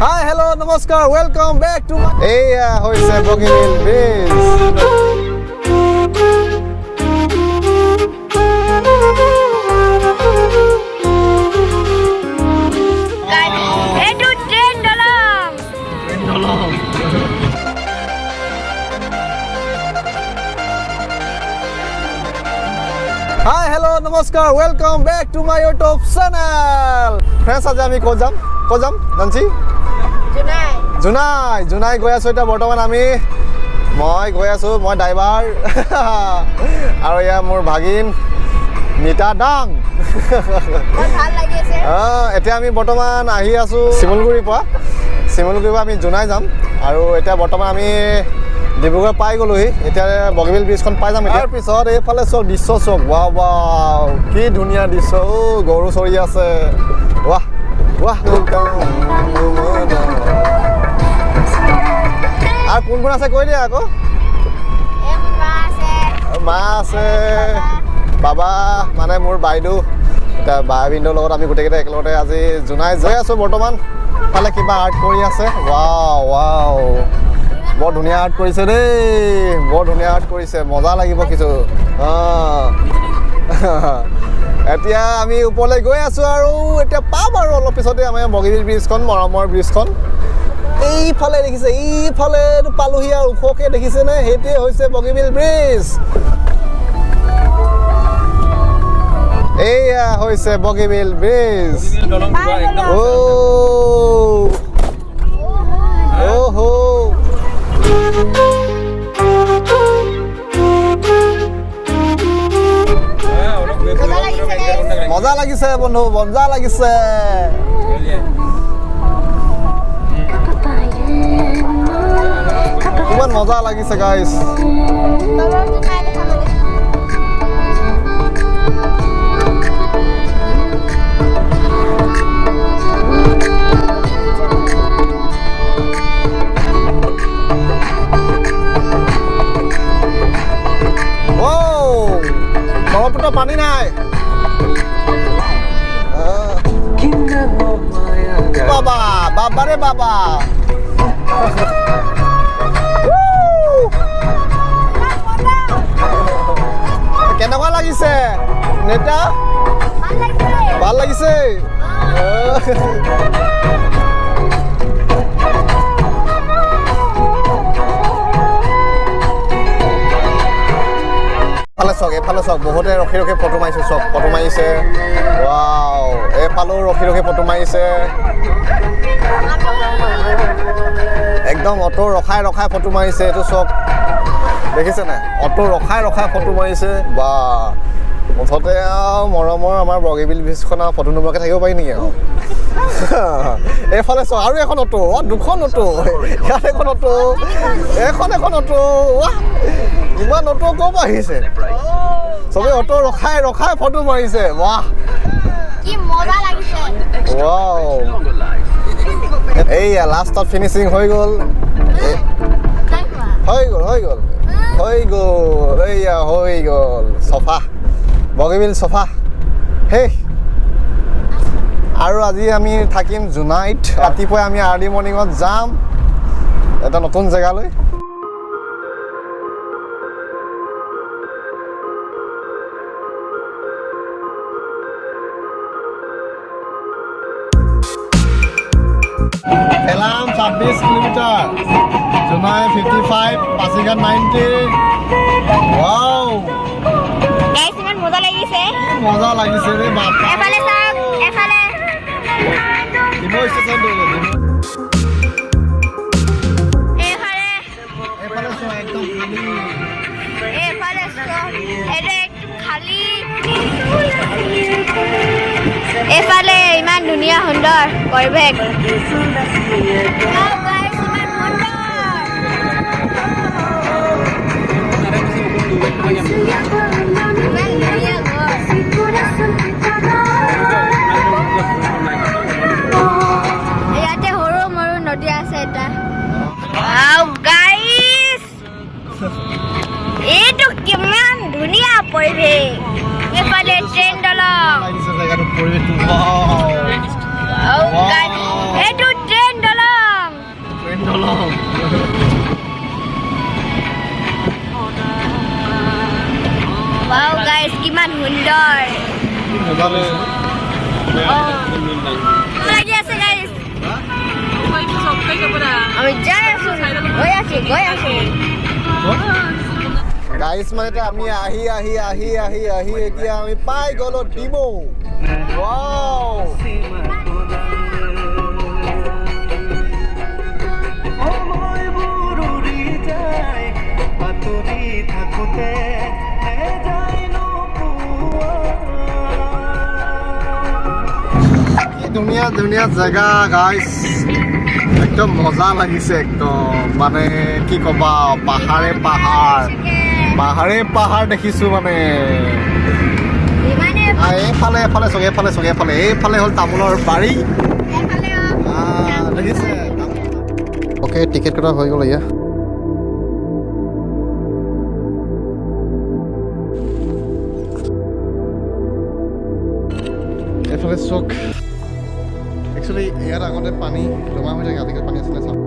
হাই, hello', নমস্কাৰ, welcome back to. এইয়া হৈছে বগীবিল ব্ৰিজ। এইটো ট্ৰেইন দলং। হাই, হেল্ল', নমস্কাৰ, welcome back to my YouTube channel, friends. আজি আমি ক'ত যাম? ক'ত যাম নান্সি? জোনাই। জোনাই। জোনাই গৈ আছোঁ এতিয়া বৰ্তমান আমি। মই গৈ আছোঁ, মই ড্ৰাইভাৰ আৰু এয়া মোৰ ভাগিন নিতা দাং। বৰ ভাল লাগি আছে। অঁ, এতিয়া আমি বৰ্তমান আহি আছোঁ শিমলুগুৰিৰ পৰা। শিমলুগুৰিৰ পৰা আমি জোনাই যাম আৰু এতিয়া বৰ্তমান আমি ডিব্ৰুগড় পাই গ'লোহি। এতিয়া বগীবিল ব্ৰিজখন পাই যাম। ইয়াৰ পিছত এইফালে চাওক, দৃশ্য চাওক। ৱাও ৱাও, কি ধুনীয়া দৃশ্য! অ' গৰু চৰি আছে। ৱাহ ৱাহ! আৰু কোন কোন আছে কৈ দিয়া আকৌ। এই মোৰ মা আছে। মা আছে, বাবা, মানে মোৰ বাইদেউ। এতিয়া বা ভিনদেউৰ লগত আমি গোটেইকেইটা একেলগতে আজি জোনাই গৈ আছোঁ বৰ্তমান। ফালে কিবা আৰ্ট কৰি আছে। ৱাও ৱাও, বৰ ধুনীয়া আৰ্ট কৰিছে দেই, বৰ ধুনীয়া আৰ্ট কৰিছে। মজা লাগিব কিছু। অঁ, এতিয়া আমি ওপৰলৈ গৈ আছোঁ আৰু এতিয়া পাম আৰু অলপ পিছতে আমি বগীবিল ব্ৰিজখন, মৰমৰ ব্ৰিজখন। এইফালে দেখিছে, এইফালে এইটো পালোহি আৰু ওখকৈ দেখিছেনে? সেইটোৱে হৈছে বগীবিল ব্ৰিজ। এইয়া হৈছে বগীবিল ব্ৰিজ। অ' অ' হো! মজা লাগিছে guys। মজা লাগিছে বন্ধু, মজা লাগিছে। কিমান মজা লাগিছে গাইছ! তলৰ জোনাই দেখা মানে। অ' ব্ৰহ্মপুত্ৰ পানী নাই। আহ। বাবা বাবাৰে বাবা! Woo! কেনেকুৱা লাগিছে নেতা? ভাল লাগিছে। ভাল লাগিছে। অঁ। এইফালে চাওক, এইফালে চাওক, বহুতে ৰখি ৰখি ফটো মাৰিছে। চব ফটো মাৰিছে। ৱাও, এইফালেও ৰখি ৰখি ফটো মাৰিছে। একদম অটো ৰখাই ৰখাই ফটো মাৰিছে। এইটো চাওক, দেখিছে নাই? অটো ৰখাই ৰখাই ফটো মাৰিছে। বা, মুঠতে আৰু মৰমৰ আমাৰ বগীবিল ব্ৰিজখন আৰু ফটো নোমোৱাকৈ থাকিব পাৰি নেকি আৰু? এইফালে চাওক, আৰু এখন অটো। অ, দুখন অটো। ইয়াত এখন অটো, এখন এখন অটো। ৱাহ, ইমান অটো ক'ৰ পৰা আহিছে? চবে অটো ৰখাই ৰখাই ফটো মাৰিছে। ৱাহ! কি মজা লাগিছে! ৱাও, এইয়া লাষ্টত ফিনিচিং হৈ গ'ল। নাই হোৱা। হৈ গ'ল, হৈ গ'ল, হৈ গ'ল। এইয়া হৈ গ'ল, চফা, বগীবিল চফা শেষ। আৰু আজি আমি থাকিম জোনাইত। ৰাতিপুৱাই আমি আৰ্লি মৰ্ণিঙত যাম এটা নতুন জেগালৈ। এলাম 26 কিলোমিটাৰ, জোনাই 55, পাছিঘাট 90। ৱাও! গাইছ, ইমান মজা লাগিছে! মজা লাগিছে ৰে বাপ! এফালে চাওক, এফালে। ডিমৌ ষ্টেচন। এইফালে। এইফালে চোৱা, একদম খালী। এইফালে চাওক, এইটো একদম খালী। এইফালে ইমান ধুনীয়া সুন্দৰ পৰিৱেশ। Wow, guys, ইমান সুন্দৰ! ইমান ধুনীয়া ঘৰ। ইয়াতে সৰু মৰু নদী আছে এটা। Wow, guys! এইটো কিমান ধুনীয়া পৰিৱেশ! এইফালে ট্ৰেইন দলং। লাগিছে জেগাটো, পৰিৱেশটো, wow! Wow, guys, এইটো ট্ৰেইন দলং। লাগি আছে গাইস। আমি যাই আছো, গৈ আছো, গৈ আছো। গাইছ, মানে এতিয়া আমি আহি আহি আহি আহি আহি এতিয়া আমি পাই গ'লো ডিমৌ। ৱাও! সময়বোৰ উৰি যায় আঁতৰি থাকোতে নেযায় নোপোৱা। কি ধুনীয়া ধুনীয়া জেগা গাইছ, একদম মজা লাগিছে একদম। মানে কি ক'বা, পাহাৰে পাহাৰ, পাহাৰে পাহাৰ দেখিছো মানে। ইমানে এইফালে, এফালে চাওক, এইফালে চাওক, এইফালে, এইফালে হ'ল তামোলৰ বাৰী। এফালে। দেখিছে? অ'কে, টিকেট কটা হৈ গ'ল। এয়া এইফালে চাওক। একচুৱেলি ইয়াত আগতে পানী জমা হৈ থাকে, আজিকালি পানী আছিলে চাওক।